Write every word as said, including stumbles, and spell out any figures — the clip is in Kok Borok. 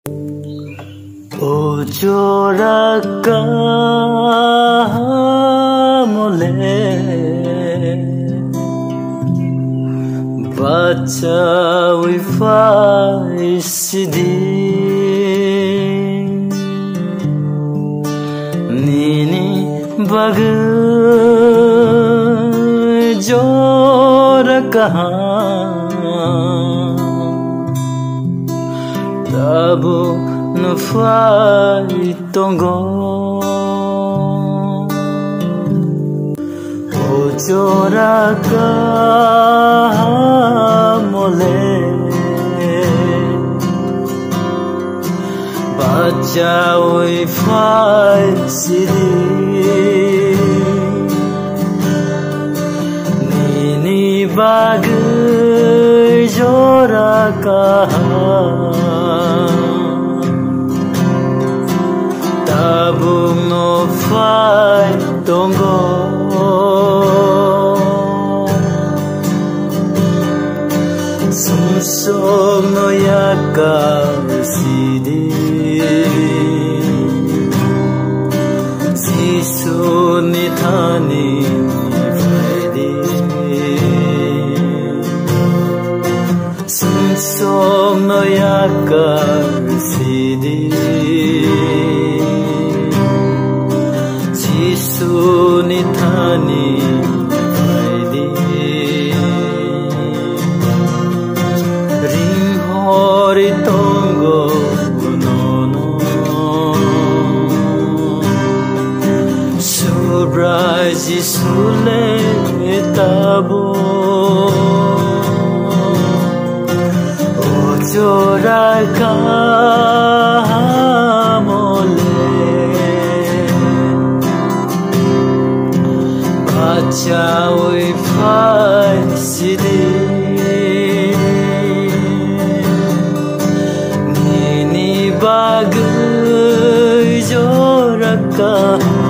O jora kaham le bachawi phai sidi. Nini bagwi jora kaham tabuk no phai tongo. O jora kaham le bachawi phai sidi. Nini bagwi jora kaham tabuk no phai tongo. Sumsok no yakar sidi. Jisu ni thani phaidi. Sumsok no yakar sidi. Jisu ni thani phaidi. Ring hori tongo nono. Subrai Jisu le tabuk. O jora kaham le bachawi phai sidi. Nini bagwi jora kaham